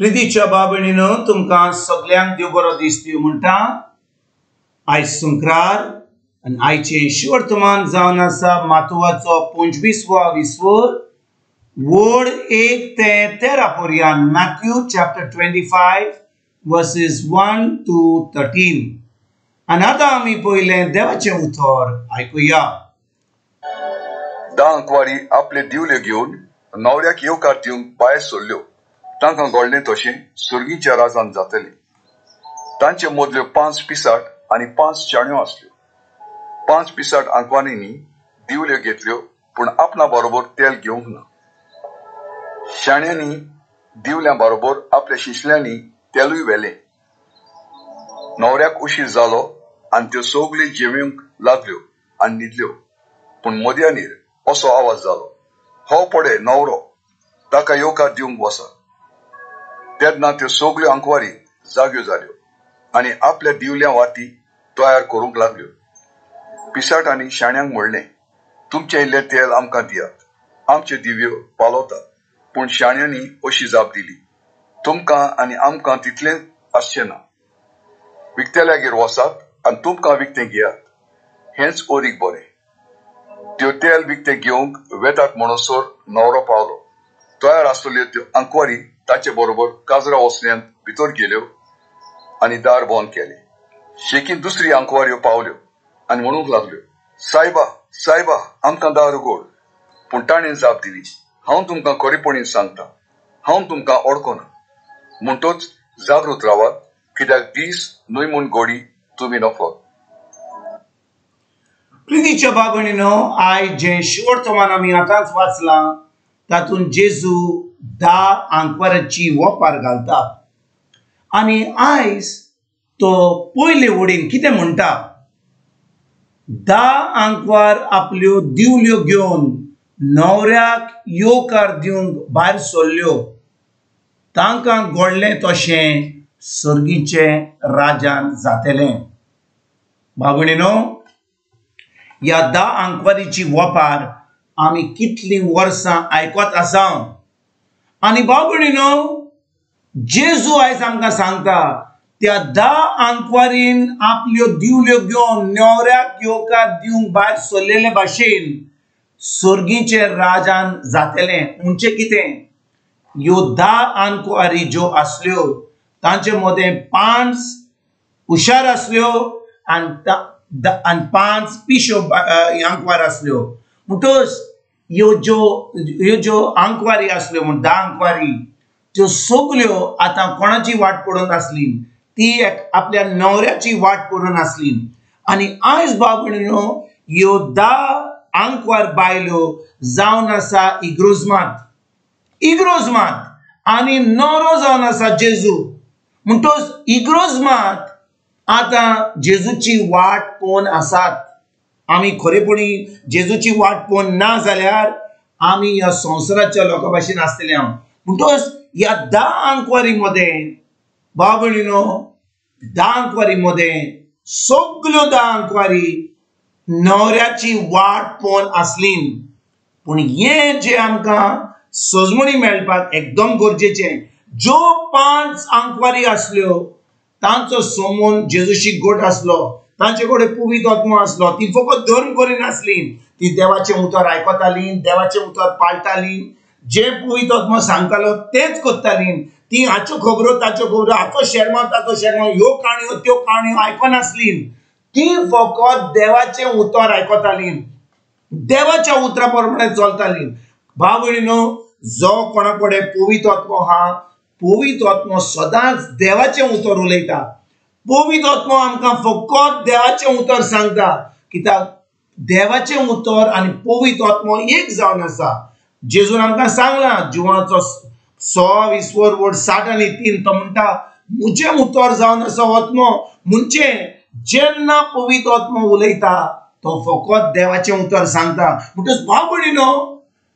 प्रितीच्या बाबणीनो तुमकां सगल्यांक देव बरो दीस दिवं म्हणटा। आयज संक्रार आनी आयचें शिवर्तमान जावन आसा मातुवाचो 25वो विस्वर वड 1 ते 13 पर्यंत, मॅथ्यू चॅप्टर 25 वर्सेस 1 to 13। आनी आतां आमी पयलें देवाचें उतर आयकुया। 10 आंकवारी आपले दिवले घेवन नवऱ्याक येवकार दिवंक भायर सरल्यो। तांकां घडलें तशें सुर्गीच्या राजान जातलें। तांचे मदल्यो 5 पिसाट आनी 5 चाण्यो आसल्यो। 5 पिसाट आंकवारींनी दिवल्यो घेतल्यो, पूण आपणा बरोबर तेल घेवंक ना। शाण्यांनी दिवल्यां बरोबर आपल्या शिशल्यांनी तेलूय व्हेलें। न्हवऱ्याक उशीर जालो आनी त्यो सगल्यो जेवंक लागल्यो आनी न्हिदल्यो। पूण मदयानीर असो आवाज जालो, हो पडे न्हवरो, ताका येवकार दिवंक वसा। तेन्ना त्यो सगल्यो आंकवारी जाग्यो जाल्यो आनी आपल्या दिवल्या वाती तयार करूंक लागल्यो। पिसाटांनी शाण्यांक म्हणलें, तुमचें इल्लें तेल आमकां दियात, आमच्यो दिव्यो पालवतात। पूण शाण्यांनी अशी जाप दिली, तुमकां आनी आमकां तितलें आसचें ना। विकतेल्यागेर वसात आनी तुमकां विकतें घेयात, हेंच ओरीक बरें। त्यो तेल विकतें घेवंक वेतात म्हणसर न्हवरो पावलो। तयार आसलेल्यो त्यो आंकवारी ताचे बरोबर काजरा वसल्यांत भितर गेल्यो आनी दार बंद केलें। शेकीन दुसरी आंकवाऱ्यो पावल्यो आनी म्हणूंक लागल्यो, सायबा सायबा, आमकां दार उगड। पूण ताणें जाप दिली, हांव तुमकां खरेपणी सांगता, हांव तुमकां ओळखना। म्हणटच जागृत रावात, कित्याक दीस न्हय म्हूण गोडी तुमी नकळत। प्रितीच्या बाबणीनो, आयज जें शिवर्तमान आमी आतांच वाचलां तातूंत जेजू 10 आंकवाराची वपार घालता आनी आयज तो पयले वडीन कितें म्हणटा, 10 आंकवार आपल्यो दिवल्यो घेवन न्हवऱ्याक येवकार दिवंक भायर सरल्यो। तांकां घडलें तशें सर्गीचें राजान जातलें। बाबणीनो, ह्या 10 आंकवारीची वपार आमी कितलीं वर्सां आयकत आसा। आनी बाबणीनो, जेजू आयज आमकां सांगता, त्या 10 आंकवारीन आपल्यो दिवल्यो घेवन न्हवऱ्याक येवकार दिवंक भायर सरलेले भाशेन सर्गीचे राजान जातलें। म्हणजे कितें, ह्यो 10 आंकवारी ज्यो आसल्यो तांचे मदें 5 हुशार आसल्यो आनी 5 पिश्यो आंकवार आसल्यो। म्हणटच ह्यो ज्यो आंकवारी आसल्यो, म्हण 10 आंकवारी, त्यो सगल्यो आतां कोणाची वाट पडून आसली, ती एक आपल्या न्हवऱ्याची वाट पडून आसली। आनी आयज बाबणीनो, ह्यो 10 आंकवार बायलो जावन आसा इग्रोजमात, इग्रोजमात आनी न्हवरो जावन आसा जेजू। म्हणटच इग्रोजमात आतां जेजूची वाट पळोवन आसात। आमी खरेपणी जेजूची वाट पळोवन ना जाल्यार आमी ह्या संवसाराच्या लोकां भाशेन आसतले हांव। म्हणटच ह्या 10 आंकवारी मदें बाबणीनो, 10 आंकवारी मदें सगल्यो 10 आंकवारी न्हवऱ्याची वाट पळोवन आसली। पूण हें जें आमकां सजमणी मेळपाक एकदम गरजेचें, ज्यो 5 आंकवारी आसल्यो तांचो समून जेजूशी गोट आसलो, तांचे कडेन पवित्र आत्मो आसलो, ती फकत धर्म करिनासली, ती देवाचें उतर आयकताली, देवाचें उतर पाळटाली, जें पवित्र आत्मो सांगतालो तेंच करताली। ती हाच्यो खबरो ताच्यो खबरो, हाचो शेरमांव ताचो शेरमांव, ह्यो काणयो त्यो काणयो आयकनासली, ती फकत देवाचें उतर आयकताली, देवाच्या उतरा प्रमाणे चलताली। भाव भयणीनो, जो कोणा कडेन पवित्र आत्मो आहा, पवित्र आत्मो सदांच देवाचें उतर उलयता। पवित्र आत्मो आमकां फकत देवाचें उतर सांगता, कित्याक देवाचें उतर आनी पवित्र आत्मो एक जावन आसा। जेजून आमकां सांगलां जिवनाचो 100 विस्वर वड 60 आनी 3, तो म्हणटा म्हजें उतर जावन आसा आत्मो। म्हणजे जेन्ना पवित्र आत्मो उलयता तो फकत देवाचें उतर सांगता। म्हणटच भाव भयणीनो,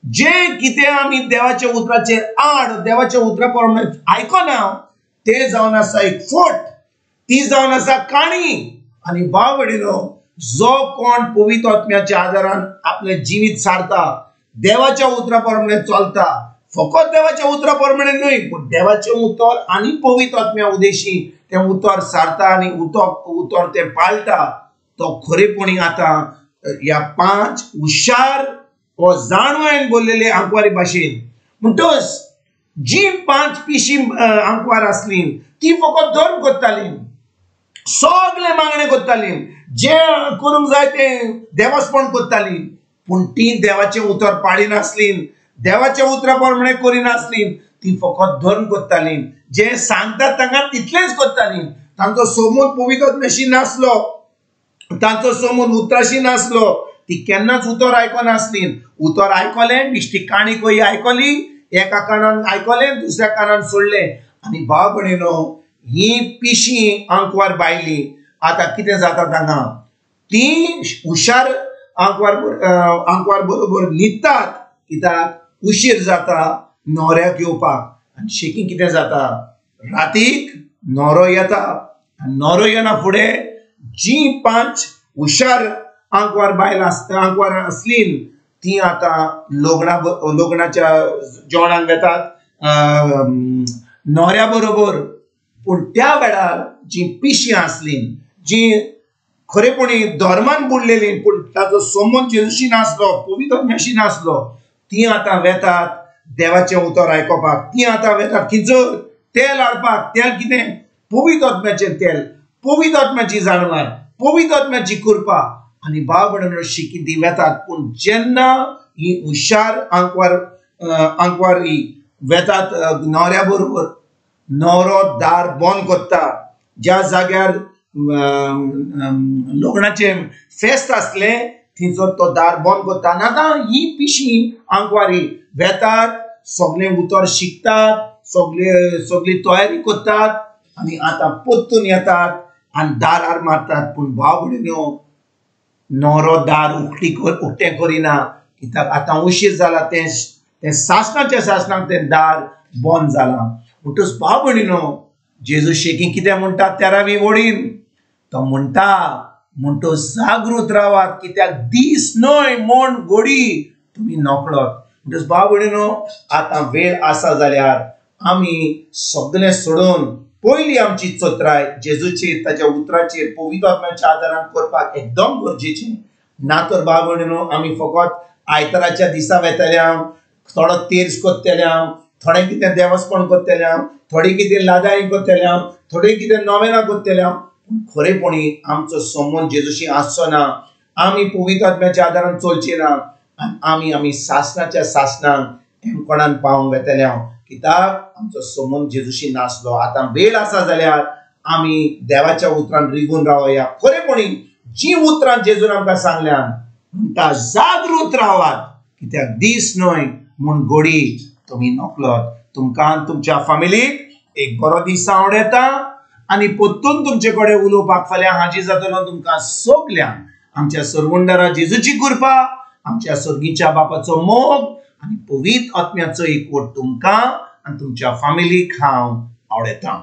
जें कितें आमी देवाच्या उतराचेर आड, देवाच्या उतरा प्रमाणे आयकना, तें जावन आसा एक फट, ती जावन आसा काणी। आनी भाव भयणीनो, जो कोण पवित्र आत्म्याच्या आदारान आपलें जिवीत सारता, देवाच्या उतरा प्रमाणे चलता, फकत देवाच्या उतरा प्रमाणे न्हय, पूण देवाचें उतर आनी पवित्र आत्म्या उदेशी तें उतर सारता आनी उतर तें पाळटा, तो खरेपणी आतां ह्या 5 हुशार हो जाणवायन बोल्लेले आंकवारी भाशेन. म्हणटच जी 5 पिशी आंकवार आसली ती फकत धर्म करताली, सगळे मागणे करताली, जे करूंक जाय तें देवस्पण करताली, पूण ती देवाचें उतर पाळिनासली, देवाच्या उतरा प्रमाणे करिनासली, ती फकत धर्म करताली, जे सांगतात तांकां तितलेंच करताली. तांचो समूह पवित्र आत्म्याशी नासलो, तांचो समूह उतराशी नासलो, ती केन्नाच उतर आयकनासली. उतर आयकलें, बिश्टी काणी खंय आयकली, एका कानान आयकलें दुसऱ्या कानान सोडलें. आनी भाव भयणीनो, ही पिशी आंकवार बायली आतां कितें जाता तांकां, ती हुशार आंकवार बरोबर न्हिदतात, कित्याक उशीर जाता न्हवऱ्याक येवपाक. आनी शेकी कितें जाता, रातीक न्हवरो येता आनी न्हवरो येना फुडें जी 5 हुशार आंकवार बायल आसता, आंकवार आसली, ती आतां लग्नाच्या जेवणाक वेतात न्हवऱ्या बरोबर. पूण त्या वेळार जी पिशी आसली, जी खरेपणी धर्मान बुडलेली, पूण ताचो संबंद जेजूशी नासलो, पवित्र आत्म्याशी नासलो, ती आतां वेतात देवाचें उतर आयकोपाक, ती आतां वेतात खंयसर तेल हाडपाक. तेल कितें? पवित्र आत्म्याचें तेल, पवित्र आत्म्याची जाणवाय, पवित्र आत्म्याची कृपा. आनी भाव भयणीनो, शिकी ती वेतात. पूण जेन्ना ही हुशार आंकवार ही वेतात न्हवऱ्या बरोबर, न्हवरो दार बंद करता. ज्या जाग्यार लग्नाचें फेस्त आसलें थंयसर तो दार बंद करता. आनी आतां ही पिशी आंकवारी वेतात, सगळें उतर शिकतात, सगळी तयारी करतात आनी आतां परतून येतात आनी दारार मारतात. पूण भाव भयणीनो, न्हवरो दार उक्तें करिना, कित्याक आतां उशीर जाला, तें सासणाच्या सासणाक तें दार बंद जालां. म्हणटच भाव भयणीनो, जेजू शेकी कितें म्हणटा 13वी वळीन, तो म्हणटा, म्हणटो जागृत रावात, कित्याक दीस न्हय म्हण घोडी तुमी नकळत. म्हणटच भाव भयणीनो, आतां वेळ आसा जाल्यार आमी सगळें सोडून पयली आमची चत्राय जेजूचेर, ताच्या उतराचेर, पवित्र आत्म्याच्या आदारान करपाक एकदम गरजेचें. ना तर भाव भयणीनो, आमी फकत आयताराच्या दिसा वेतले, थोडो तेर्स करतले, थोडें कितें देवस्पण करतले, थोडें कितें लादाई करतले, थोडें कितें नोवेनां करतले, पूण खरेपणी आमचो संबंद जेजूशी आसचो ना, आमी पवित्र आत्म्याच्या आदारान चलचे ना, आनी आमी सासणाच्या सासणाक एमकोणान पावोवंक वेतले, कित्याक आमचो संबंद जेजूशी नासलो. आतां वेळ आसा जाल्यार आमी देवाच्या उतरान रिगून रावया. खरेपणी जी उतरां जेजून आमकां सांगल्यान, म्हणटा जागृत रावात, कित्याक दीस न्हय म्हूण घोडी तुमी नकळत. तुमकां तुमच्या फामिलीक एक बरो दीस आवडटा आनी परतून तुमचे कडेन उलोवपाक फाल्यां हाजीर जातलो. तुमकां सगल्यांक आमच्या सरवंडारा जेजूची कृपा, आमच्या सर्गीच्या बापाचो मोग आनी पवित्र आत्म्याचो एकवट तुमकां आनी तुमच्या फामिलीक हांव आवडटा.